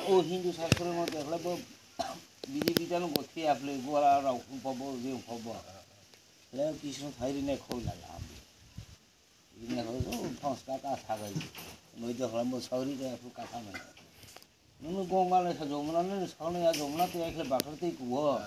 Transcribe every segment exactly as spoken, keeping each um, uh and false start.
O Hindu sastro mote khlai bo B J P jano go thwi aple gwala rok phabo je phabo. Le Krishna thairi ne khol la la. Ini ho so thos ka ka thagai. Noi de khlai bo sauri de phu ka ka mai. Nunu gong ma le sa jomna ne sa ne ya jomna te khle bakar te ku ho.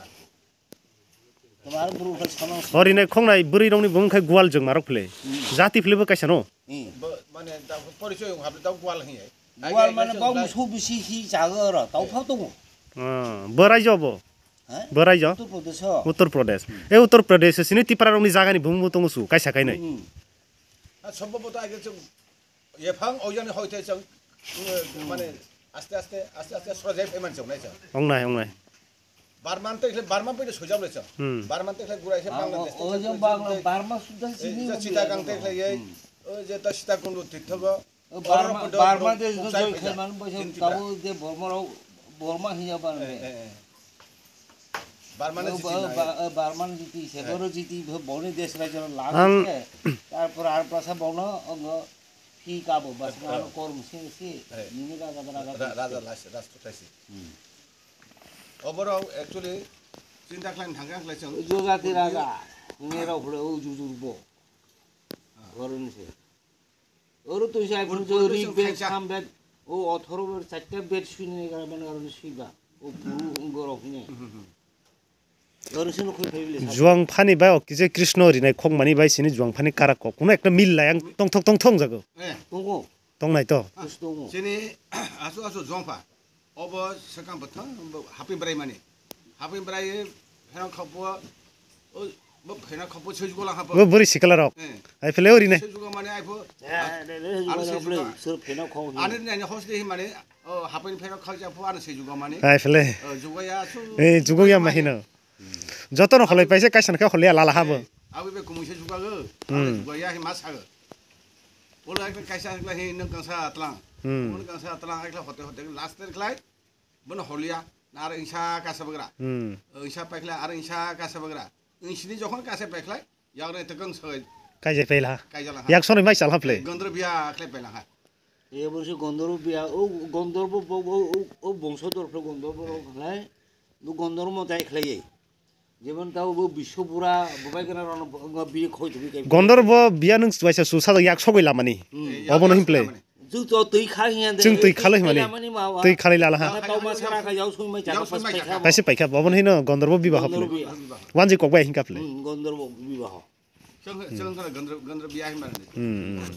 Tomar bru khlai sa no. Hori ne khongnai bwrwi rokni bumung khai gwal jwng marok phle. Hmm. Jati phle bo kaisa no. Hmm. Bo, mane, da, porichoy wng hapli da gwal hinyai. Gwal mane bau musu bisi hi jaga oro, tau phau tongo. Ah, bo raijo bo? Ha? Bo raijo? Uttar Pradesh o. Uttar Pradesh. Hmm. E Uttar Pradesh sini Tipra rokni jagani bumung bo tongo su, kaisa kainai. Hmm. Ah, sombhoboto age chwng ephang oijani hoite chwng, eh, mane aste aste, aste aste sojai phaiman chwng nai chwng. Ongnai, ongnai. Barman tei khlai Barman pai de sojam le chwng. Hmm. Barman tei khlai gurai se Ah, Bangladesh o, tei o je khlai Bangla-, je, Barma sudda eh, sini je mo Chittagong biya tei khlai ei, hmm. O je ta Sitakundu tithogo. O Barma, Oro podo Barma de pungsai joi phaijak. Khlai man bo se India. Tabo je Borma rok, Borma hiya ban Eh, be. Eh, eh. Barma ne O jiti Ba-, nai. Ba-, o Barma ne jiti se, Eh. Boro jiti, bo-, boni desh rajyo lang Ang se. Tarpor ar pasa bono ongo phi kabo, bas Eh, mano eh. Korum se se. Eh. Nini raja, raja, Ra-, raja se. Lasi, rajput lasi. Hmm. Oborok actually chinta khlaina thangkha khlai chwng. Jogati raja, nini rok hwle o jujur bo. Ah. Goroni se. Oro twi sai phun Pun-, jo pun rik bed, khaisa. Sam bed, o othoro bed, chatta bed swini gara ban aro swiba. O puru gorok hine. Hmm, hmm, hmm. Oro sino khoi phai bile sa. Juang phani bai o kije Krishna rinai khokmani bai sini juang phani karak kok. Kuno ekta mil lai ang tongthok tongthok jago. Eh. Tongo. Tongnai to. Tongo. Sini asu asu jongpha. Obo swkang bwthang bo hapwi bwrai mani. Hapwi bwrai pheno khokbo, o, bo pheno khokbo swijugo lang hapo. Bo bwrwi sikla rok. Eh. Ai phele ori ne. Swijugo mani ai pho. Eh, de, de, Ano swijugo swijugo. Bwrwi, sur pheno khok. Ani ni ani hos de mani, o, hapwi pheno khok ja pho ano swijugo mani. Ai phele. O, jugo ya su. Eh, jugo ya mahino. Joto no holoi paise kaisa khe holoi lala habo. Eh, abi be kumui se jugo go. Hmm. Ano jugo ya hi mas hago. Polo ekta kaisa ekla hi nung kangsa atlang. Hmm. Nung kangsa atlang ekla hote hote last ter khlai. Bono holiya. Nar ingsa kasa bagra. Hmm. Ingsa paikla ar ingsa kasa bagra. Ingsini jokhon kasa paikhlai. Yagne tekang soi. Kaisa paila. Kaisa la ha. Yak sonoi mai sal haple. Gondor biya khlai paila ha. E bo se Gondor biya, o Gondor bo, bo, o, o, o bongso dor khlai Gondor bo khlai. Bo Gondor mo tai khlai. Jemon tao bo Biswopura, bo bai kana rono bo, bo bi khoi tu bi kai. Gondor bo biya nung waisa su sa yak sogoi lamani. Hmm. Obo no himple. Ju to twi kha hiya de. Chwng twi khalai mani. Twi khalai lala ha. Tao ma sara kha yau soi mai chaka pas paikha. Kaisa paikha, obo no hino Gondor bo biba Gondor hapni. Biya. Wanji kok bai hingka ple. Hmm, Gondor bo biba ho. Chwng, chwng kana Gondor, Gondor biya himba ni. Hmm, hmm.